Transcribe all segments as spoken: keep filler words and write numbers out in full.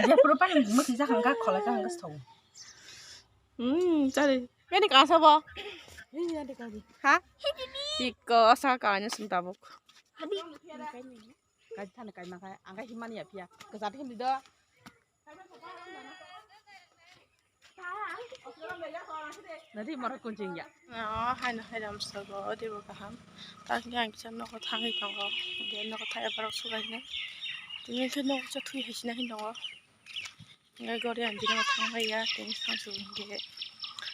Jephuru pani mukti jakha hwnkha, kholai jakha hwnkha se thogo. Hmm, chari. Bini kasa bo? Hei, ya de kadi. Ha? Iko sa kanya sung tabuk. Kaji thani kaima khai, ang khai himani ya phiya. Kwchar himdi do. Nadi mora kunching ya. Oh, haino hai ram sogo, odi bo kaham. Ta khe ang kisa nogo thangwi tongo. Ge nogo thai abarok sugai ne. Tini khe nogo cha thui hai sina hin tongo. Hingke gori ang bini thang bai ya, tini samsung hingke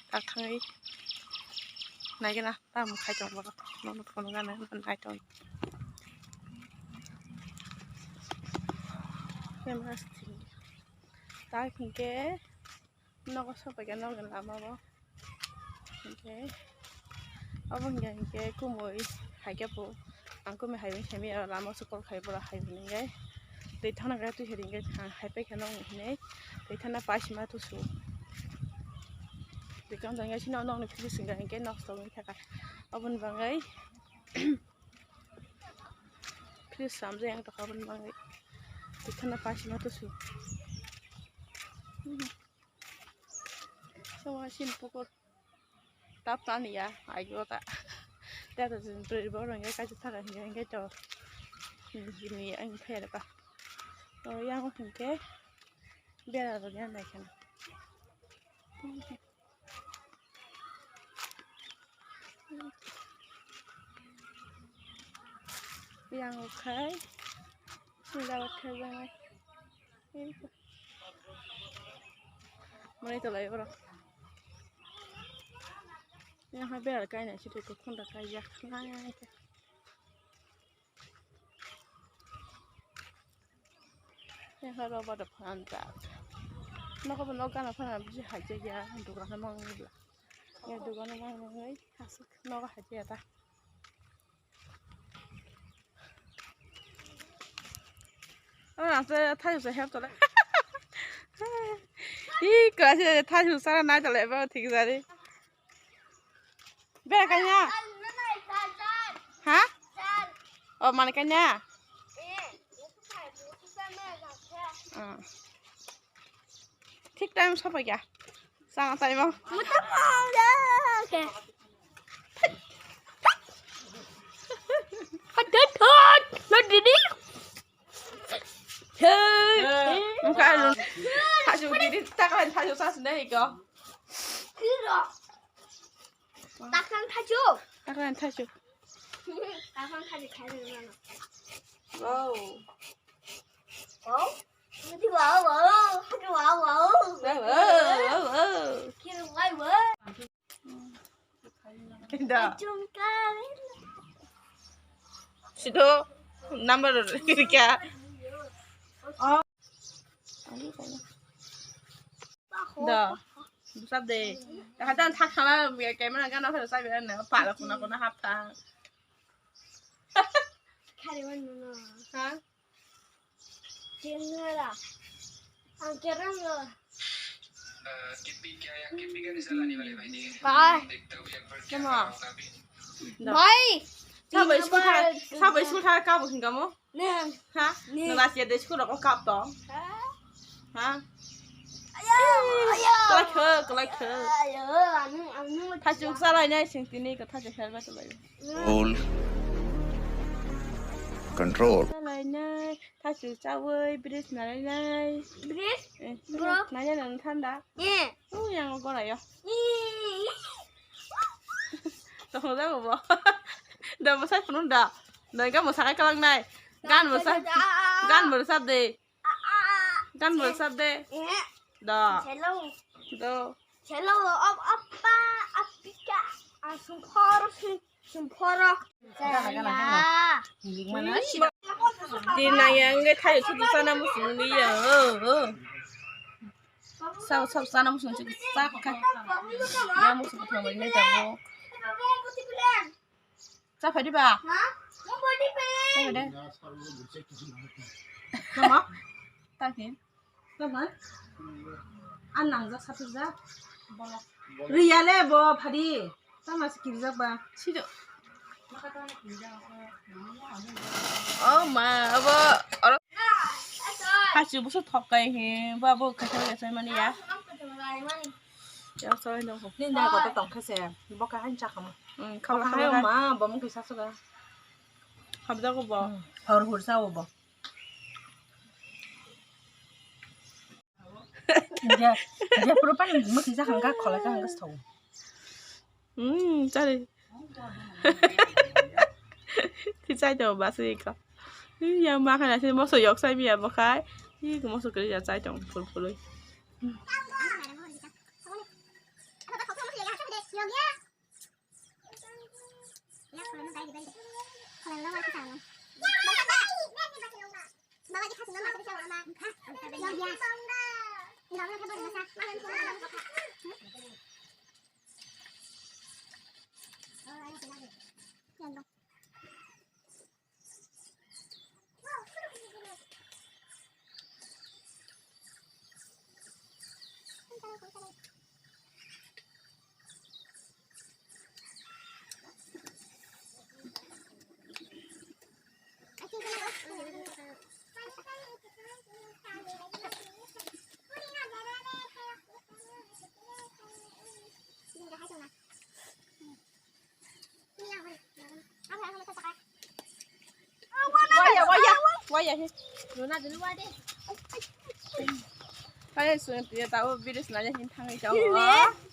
tak thangwi naikhe na tamo khai tong borok, nono phunukna nai tong. Camera sting. Tak hingke nogo sopaikha nokni lama o. Hingke obo hingke, hingke kumui hai khe bo ang kumui hai wngwi saimanya lama o se call khai borok hai hwnwi hingke twi thangna khe twi hwnwi hingke hai paikha nokni hinwi twi thangna paisima tusu twi kang jang sino nokni fridge hingka hingke nosto wngwi thaka oboni bagwi fridge samjak yang tongkha oboni bagwi twi thangna paisima tusu. Sama sini pukur. Tap tani ya, ayo ta. Tata jin beri borong ya kaji thaka hinga hinga to. Jini ang kaya pa. Oh, yang hinga bera ro ya nai kana. Yang okai. Sila okai jangai. Mane tolai oro. Yang ha bera kai na situ ko khunda kai ya. Yang ha roba da phan ta. Noko bo nok gana phan bisi hai je ya dukan mang ni bla. Ya dukan mang ni asuk nok hai je ta. Ora se thaju se hep tole. Ih, kora se thaju sara nai tole ba thik jari. Bera kanya? Ha? O mane kanya? Ah. Thik time sopai kha. Sana time o. Muta pang ya. Ke. Hadat hot. Lo didi. Hey. Muka lu. Thaju didi taklan thaju sas nei ko. Kiro. Taklan thaju. Taklan thaju. Taklan thaju khai mana. Wow. Wow. Wow, wow. Wow, wow, wow. Wow, wow, wow, wow. Kiro, wow, wow. Da. Sido number kya? Da. Bisa de. Hadan thak khala camera gana thar sai bera na pala kuna kuna hap tha. Khare wan no. Ha? Camera. Ang kerang lo. Bye. Come on. Bye. Sabo school thang, sabo school thang kabo hingamo? Neng. Ha? Neng. Nang last year de school rok kap tong? Ha? Ha? Ayo, ayo. Kelai khe, kelai khe. Ayo, anu, anu. Thachuk salai nai sing tini ko thachuk helmet lai. Control. Control. Salai nai, thachuk chawi, bridge nalai nai. Bridge? Eh, bro. Nanya nang thanda. Eh. Oh, yang gora yo. Eh. Tong jago bo. Da masai phunun da. Da ga masai kalang nai. Gan masai. Gan masai de. Gan bo sab de. Eh. Da. Hello. Do. Hello, op-, oppa, appika. Ah, sumphoro, sum-, sumphoro. Gana, gana, gana. Mana? Di nang yang ge thayo sudu sana musu ni ya. Oh, oh. Sab, sab sana musu ni sa ka. Ya musu ko thang ni ta bo. Cha phai di ba? Ha? Mo body pain. Cha phai de. Tama? Ta khe. Tama? An nang ja sa ja. Riya le bo phadi. Tama se kirjak ba. Sido. Oh ma, abo oro. Hachi busu thok kai he, ba bo khe thok ya sai mani ya. Ya sai no. Ni da ko to tong khe se, bo ka han cha khamo. Hmm, kha Bo ka kha hai kha. Ma, bo mung kisa suga. Habda ko bo. Hmm, hor hor sa bo. Je, je puro pani mukti jakhan ka, khola jakhan ka stho. Hmm, chari. Ti chai to ba se ka. Ya ma khana se moso yok sai biya bo khai. Ih, moso kri ya chai to phul phul. Waya, waya, waya he. Luna dulu wade. Hai, sun tiya tau biris nanya hin thangai tau.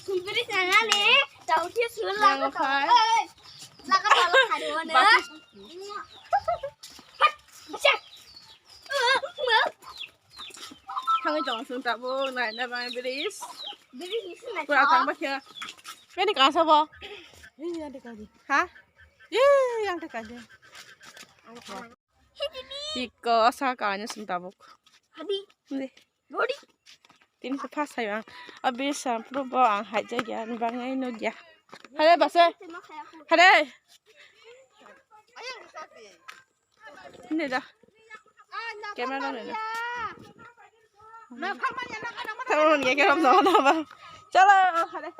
Sun biris nanya le, tau tiya sun laga tau. Laga tau hari mana? Thangwi tongo chwng tabuk naina bagwi bridge. Bridge ni swnai pura tang bakhe. Bini kasa bo. Ei yang de kaji. Ha? Ei yang de kaji. Iko sa kainwi chwng tabuk. Hadi. Ni. Body. Tini se first time ang. Abi sampru bo ang haijak ya, ni bagwi nukya. Hare base. Hare. Ni da. Camera dong ni da. Tamo ni ke rom no na ba. Chalo, hare.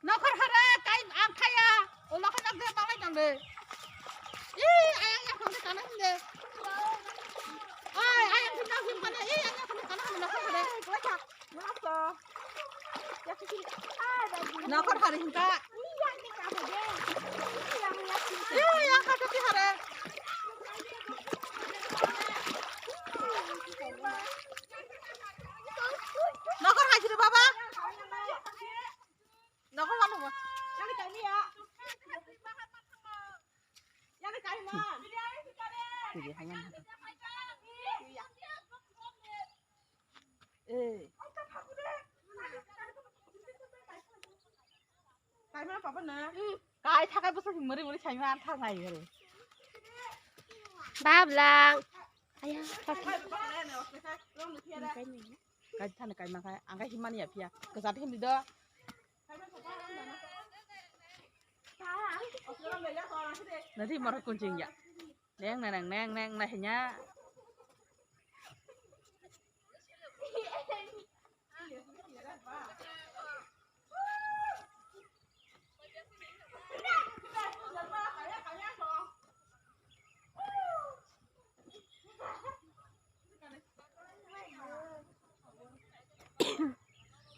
Nokhor hare kai ang khaya. O nokhor nok de balai tong de. Ih, ayang ya khon de kana hinde. Ai, ayang khon de kana. Ih, ayang khon de kana hinde nokhor hare. Nokhor hari hingka. Iya, yang kata ti hari. Nokhor hai sini baba. Nokhor mana? Yang kami ya. Yang kami ma. Jadi hanya. Eh. Kaima papa na. Kai thakai bwswk muri muri saima antha nai gore. Bablang. Aya, thak. Kai thani kaima khai, ang kai himani ya phiya. Kwchar himdi do. Nadi moro kunching ya. Neng neng neng neng neng hinya.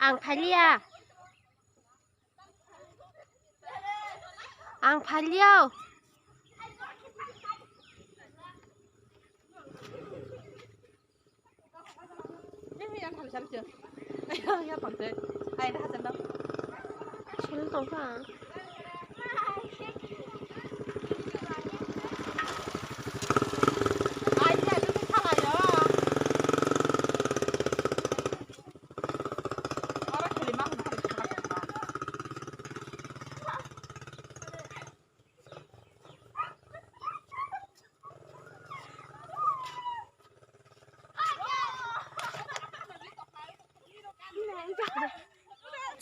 Ang phailiya. Ang phailiya. Sini tongkha.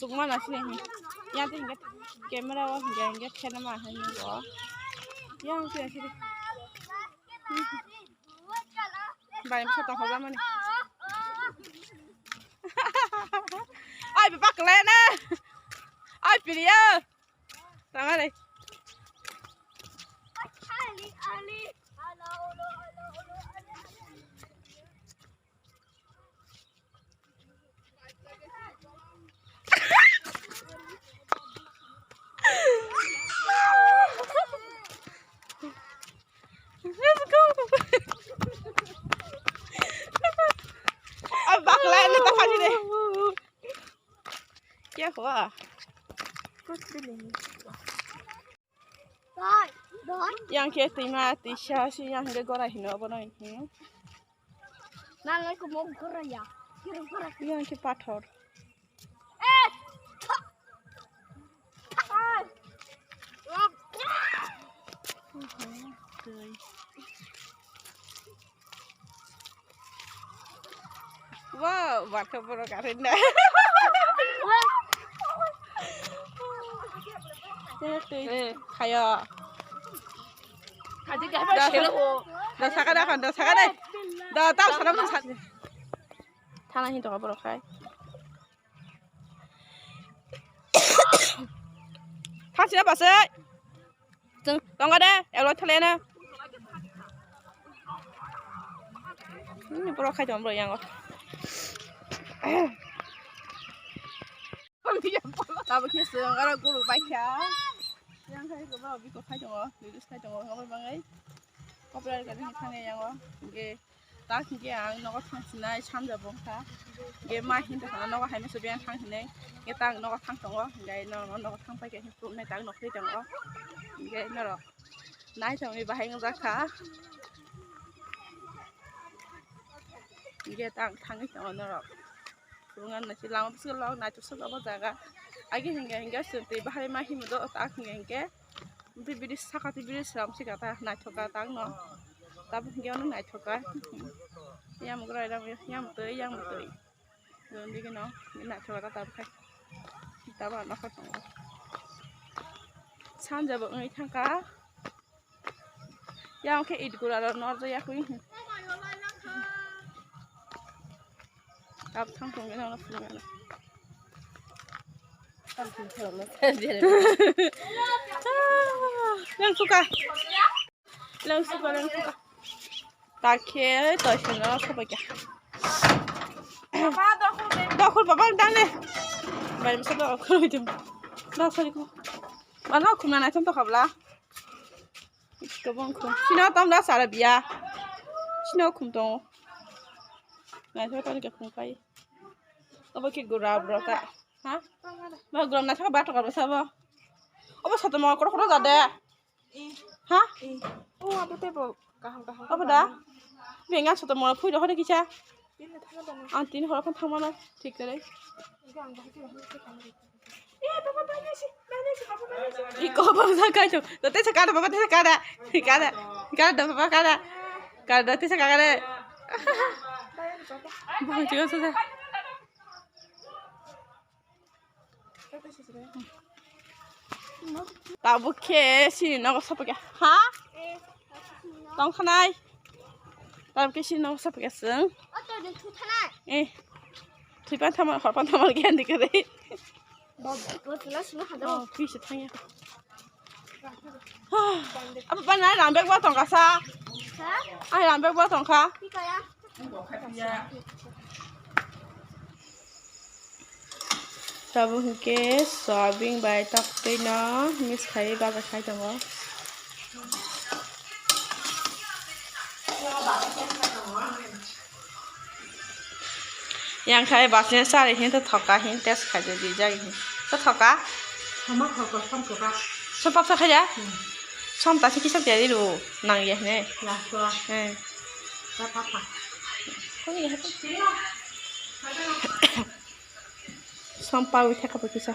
Chukma na sini. Yang tu hingga camera o hingga hingga kena ma hai ni bo. Yang tu sini. Bai masa tong hoba mani. Ai bapa kelena. Ai piliya. Tangare. Wa. Yang khe twima twisa si yang khe gora hino bono hin. Nang ko mo gora ya. Kiro gora. Yang khe pathor. Eh. Hai. Wow, barkha borok arenda. Twi khayo. Da saka da, da saka de. Da tam sana mo sa. Thana hin to borok khai. Thang sina basai. Chwng tongo de, elo thele na. Ni borok khai tong borok yango. Abo khe chwng aro guru bai kha. Yang khai ko ba biko khai tongo, video khai tongo, ngabor bangai. Kopra gari thang yango. Ge. Tak hingke ang nogo thang sinai sanja bongkha. Hingke ma hinta khana nogo hai masa biyang thang hinai. Hingke tak nogo thang tongo. Hingke nogo thang paikha hingke purunai tak nokri tongo. Hingke norok nai tongwi bahai wngjakha. Hingke tak thangwi tongo norok. Purungan nasi lama bwskango naithok sok obo jaga. Agi hingke hingke sotwi bahai ma himo do tak hingke hingke. Tei bini saka tei bini sram se kata naithoka tangno. Tabuk hingke ano naithoka. Yang gura yang yang tei yang tei. Don digi no naithoka ta tabuk khai. Tabuk ano kha tongo. Sanja bo wngwi thangka. Yang khe it gura ro nor ya kui. Tabuk thang tong gana phulung gana. Yang suka. Yang suka, yang suka. Takhe toisino sobaikya. Dokhol baba dane. Bai masa dokhol hoitum. Da sari ko. Mano khumna nai thon to khabla. Kobong khum. Sino tom da sara biya. Sino khum tongo. Nai thon to khum kai. Obo khe gura bro ta. Ha? Ba gura na thaka ba to ka ba sabo. Obo sato mo koro koro jade. Ha? O abo tei bo kaham kaham. Abo da? Benga soto mora phui rohor kisa. Ang tini horo phang thangmano thik kare. Iko bang sa kai to. Te sa kada baba te sa kada. Kada. Kada baba kada. Kada te sa kada. Bang chiga sa. Tabuk khe sini nogo sapikha. Ha? Tong khanai. Tabuk khe sini nogo sapikha chwng. Eh. Thwipan thamal, horpan thamal khe andi kare. Oh, pisa thangya. Abo bana rambek bo tongkha sa. Ha? Ai rambek bo tongkha. Tabuk hwnkhe soyabin bai toktwi no mix khai baja khai tongo. Yang khai basnya sari hin to thoka hin test khai de di jai hin. To thoka? Sama thoka, som thoka. Som papsa khai ya? Hmm. Som ta se kisa tiyari ro nang ya ne. Last one. Eh. Ta papa. Kuni ya to. Som pawi thaka pa kisa.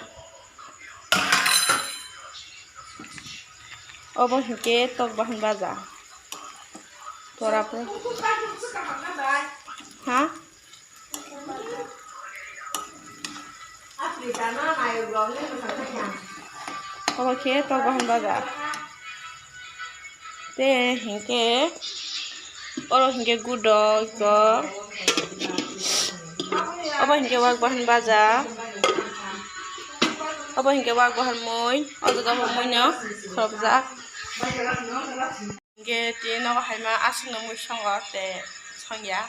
Obo hwnkhe tok bahan baja. Pora pora. Ha? Obo khe tok bahan baja. Te hinkhe oro hinkhe gudok iko. Obo hinkhe wak bahan baja. Obo hinkhe wak bahan mui. O jaga bo mui no khorokjak. Hinkhe tini nogo hai ma aswk no mui songo te songya.